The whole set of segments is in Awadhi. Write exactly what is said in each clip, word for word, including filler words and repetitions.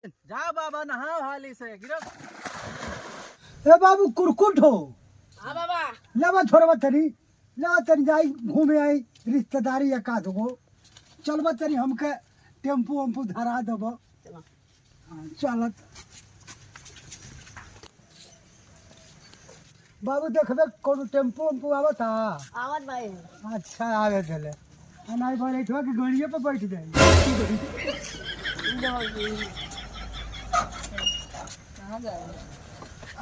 जा बाबा, नहाओ हाली से, गिरो। ए बाबू, कुरकुट हो। हाँ बाबा। लेवा छोड़वा तनी, लेवा तनी जाई घूमे आई, रिश्तेदारी एक आध गो। चलबा तनी हमके टेम्पू वेम्पू धरा देबो। चलो। हाँ, चलत। बाबू, देखबे, कोनो टेम्पू वेम्पू आवत है? आवत भाई। अच्छा, आवे देले। आ, नाई भाई, बैठवा के गड़िए पे बैठ जाई। कहाँ जाए?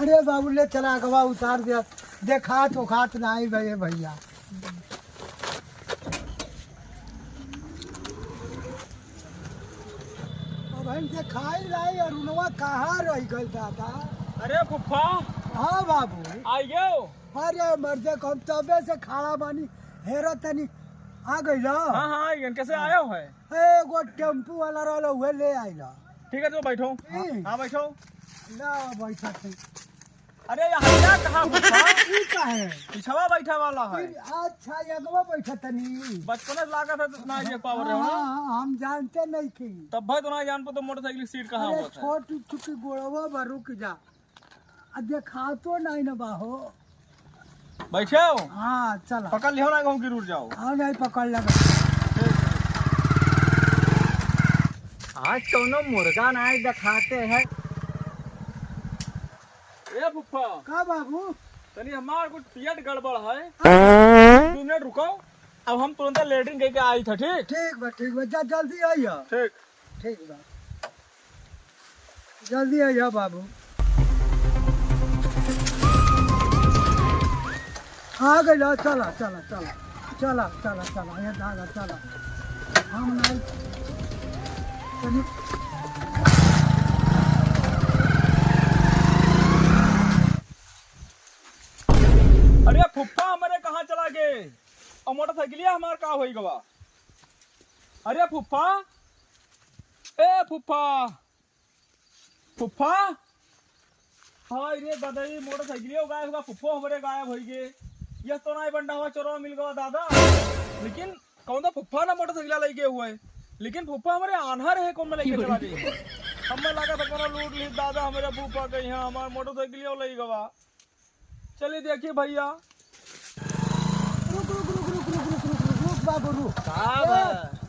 अरे बाबू, ले चला, अगवा उतार दिया। देखात ओखात नाई बा भैया। अब हम देखाई लाई, अरुणवा कहाँ रह गइल दादा? अरे फुफ्फा। हाँ बाबू। आइयो। अरे मर्दे, हम तबे से खड़ा बानी, हेरा तनी आ गइल। हाँ, हाँ, आइगन, कैसे आयो है? एगो टेम्पू वाला रहल, उहे ले आइल। ठीक है, तो बैठो। हम्म। हाँ, बैठो। ना बैठा थे। अरे, ये हरिया कहाँ फुफ्फा? ई का है? पिछवा बैठा वाला है। ई, अच्छा, ये अगवा बैठा तनी। बचपने से लागत है, तो ना ये पावर रहो ना। हाँ, हाँ, हम जानते नहीं थी। तब भाई तो ना जान पा तो मोटरसाइकिल सीट कहाँ अरे, होता है? छोट चुकी गोड़वा बा, रुक जा। आ, देखातो नहीं ना बा हो। बैठे हो? हाँ, चला। पकड़ लियो ना, कहूँ गिर उड़ जाओ। हाँ, नहीं, पकड़ लगा। आज कौनो मुर्गा नहीं देखाते हैं। ए फुफ्फा। का बाबू? तनी हमार कुछ पियट गड़बड़ है। हाँ। दो मिनट रुको, अब हम तुरंत लेटरिन करके आई था, ठीक? ठीक बा, ठीक बा, जा जल्दी आइया। ठीक। ठीक बा, जल्दी आइया बाबू। आ गइल, चला, चला, चला, चला, चला, चला, ये दादा, चला। हम नहीं, चली। अरे फुफ्फा, हमरे कहाँ चला गए? और मोटरसाइकिलिया हमार का होई गवा? अरे फुफ्फा, ए फुफ्फा, फुफ्फा, हाय रे बदई, मोटरसाइकिलियो गायब हुआ, फुफ्फो हमरे गायब होई गे। ये तो नाई बंडा हुआ, चोरवा मिल गवा दादा। लेकिन कौन सा फुफ्फा ना मोटरसाइकिल लई गए हुए, लेकिन फुफ्फा हमरे आन्हर है, कौन में लेके चला गई? हमें लगा था कोनो लूट ली दादा, हमरे फुफ्फा के यहाँ हमार मोटरसाइकिलियो लई गवा। चलिए देखिए भैया। रुक, रुक, रुक, रुक, बाबू, रुक। का ए, बा?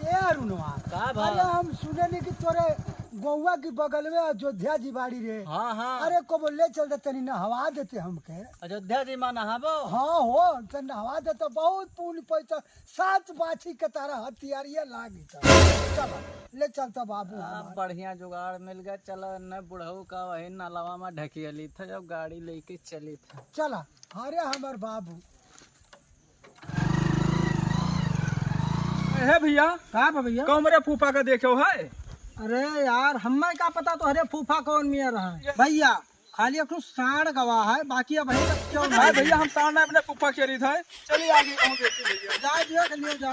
ए, अरुणवा। का बा? अरे, हम सुने नहीं कि तोरे गौवा की बगल में अयोध्या जी बाड़ी रे। हाँ, हाँ। अरे, को बोले चल दे, तनी नहवा देते हमके। अयोध्या जी माँ नहाबो? हाँ हो, तो नहवा देते, बहुत पुण्य पैसा, सात बाछी के तारा हथियारिया लागी था। चल, ले चलता बाबू आ, हमार। बढ़िया जुगाड़ मिल गया, चलो, न बुढ़ऊ का वही नलवा में ढकियली था, जब गाड़ी लेके चली था। चला, अरे हमर बाबू। हे भैया। का बा भैया? कौन मेरे फूफा का देखे हो है? अरे यार, हमें का पता तोहरे फूफा कौन मिया रहा है? भैया, खाली एक ठो साँड़ गवा है, बाकी अब अभी तक क्यों है नहीं? भैया, हम साँड़ अपने फूफा के रही था। चलिए आगे कहूँ देखते भैया। जा, देख लियो, जा।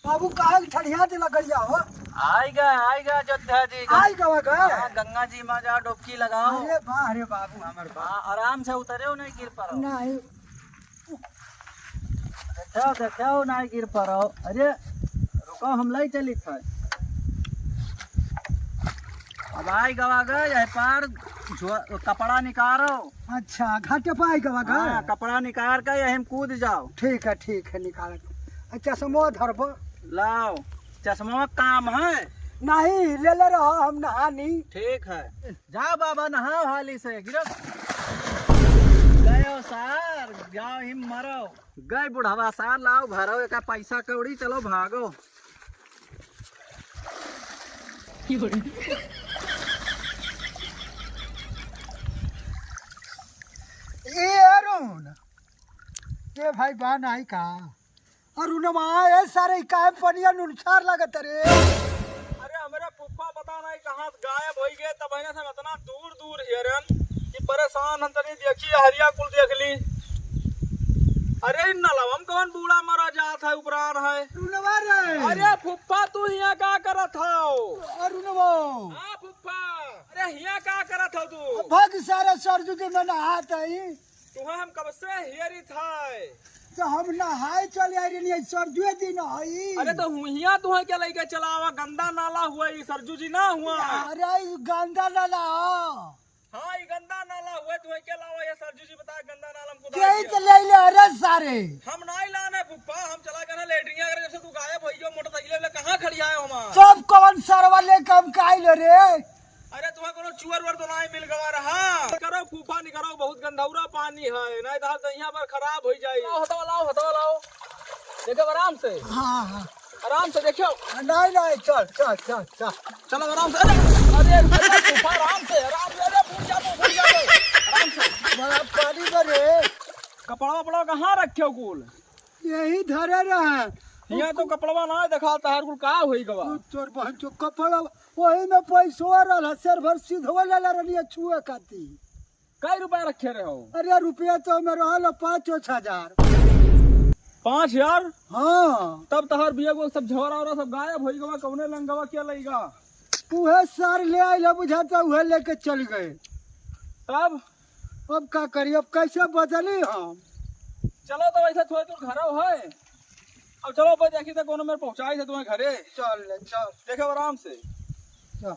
बाबू, काहे के ठड़िया दे लगड़िया हो? आइगा, आइगा अयोध्या जी, गं-, आइगा, आइगा। हाँ, गंगा जी में जा डुबकी लगाओ। अरे वाह रे बाबू, हमर वाह। हाँ, आराम से उतरे हो, नहीं गिर पड़ो। नहीं। देखो, देखो, नहीं गिर पड़ो। अरे, रुको, हम लाई चली था। अब आइगा, आइगा, यही पार जो, कपड़ा निकालो। अच्छा, घाटे पे आइगा, आइगा? हाँ, कपड़ा निकाल के यही में कूद जाओ। ठीक है, ठीक है, निकाल। आ, चश्मो धरबो। लाओ, चश्मा काम है? नहीं, ले ले रहो, हम नहानी। ठीक है। जा बाबा, नहाओ हाली से, गिरो। गयो सार, जाओ हिम मरो। गए बुढ़वा सार, लाओ भरो एका पैसा कौड़ी, चलो भागो। ए अरुण, ए भाई बा नाई का? अरुणवा, ए सारे, ई काहे पनिया नुनछार लागत रे? अरे, हमरे फुफ्फा पता नहीं कहाँ से गायब होई गए, तब इन्हें से हम इतना दूर दूर हेरन कि परेशान हम तनी। देखी, हरिया कुल देख ली। अरे, इन नलवा में कौन बूढ़ा मरा जात है, उपरान है? अरुणवा रे। अरे, फुफ्फा, तू हियाँ का करत हौ? अरुणवा। हाँ, फुफ्फा। अरे, हियाँ का करत हौ तू? अब भाग सारा सरजू के में नहात है। तुहा हम कब से हेरी था। तो हम नहाए चले आए रहनी, सरजुए दिन हई। अरे तो हुइया तुहे के लइके चला आवा, गंदा नाला हुआ, ई सरजू जी ना हुआ। अरे ई गंदा नाला ह। हाँ, ई गंदा नाला हुआ, तुहे के लावा, ये सरजू जी बता, गंदा नाला हमको के डाल ही दिया। तो ले ले, अरे सारे। हम नाहीं लाने फूफा, हम चला गए ना लेटरिन करे, जब से तू गायब होई गयो, मोटरसाइकिल ले कहाँ खड़ी आए हो हमार? सब कौन सरवा लेके हम काइल रे? अरे तुम्हें कोनो चुअर वर तो नाहीं मिल गवा रहा। निकरो फूफा निकरो, बहुत गंधौरा पानी है, नाहीं तो हाल तो यहाँ पर खराब हो जाई। लाओ हथवा लाओ, हथवा लाओ, देखो आराम से। हाँ, हाँ। आराम से देखियो। नाहीं, नाहीं, चल, चल, चल, चल। चलो आराम से। अरे, अरे, अरे, फूफा, आराम से, आराम से। अरे, फूट जा, फूट जा, आराम से। बड़ा पानी बा रे। कपड़ा वपड़ा कहाँ रखे हो कुल? यही धरे रहे। यहाँ तो कपड़वा ना देखाता है, कुल का होई गवा? तोर बहन चो कपड़ा, वही में पैसवा रहल, सिर भर सीधवा लेला रहनी छुए खातिर। कई रुपया रखे रहे हो? अरे रुपया तो हमें रहल पाँच छह हजार। पाँच हजार? हाँ। तब तहार बिया को सब झोरा ओरा सब गायब होई गवा, कौने लंगवा क्या लईगा? उहे सार ले आइल, बुझाता उहे लेके चल गए। तब? अब का करी, अब कैसे बदली हम? चलो तो वैसे थोड़े दूर घर है, अब चलो भाई देखी तो कोनो मेरे पहुँचाई थे तुम्हें घरे। चल ले, चल। देखे आराम से। चल।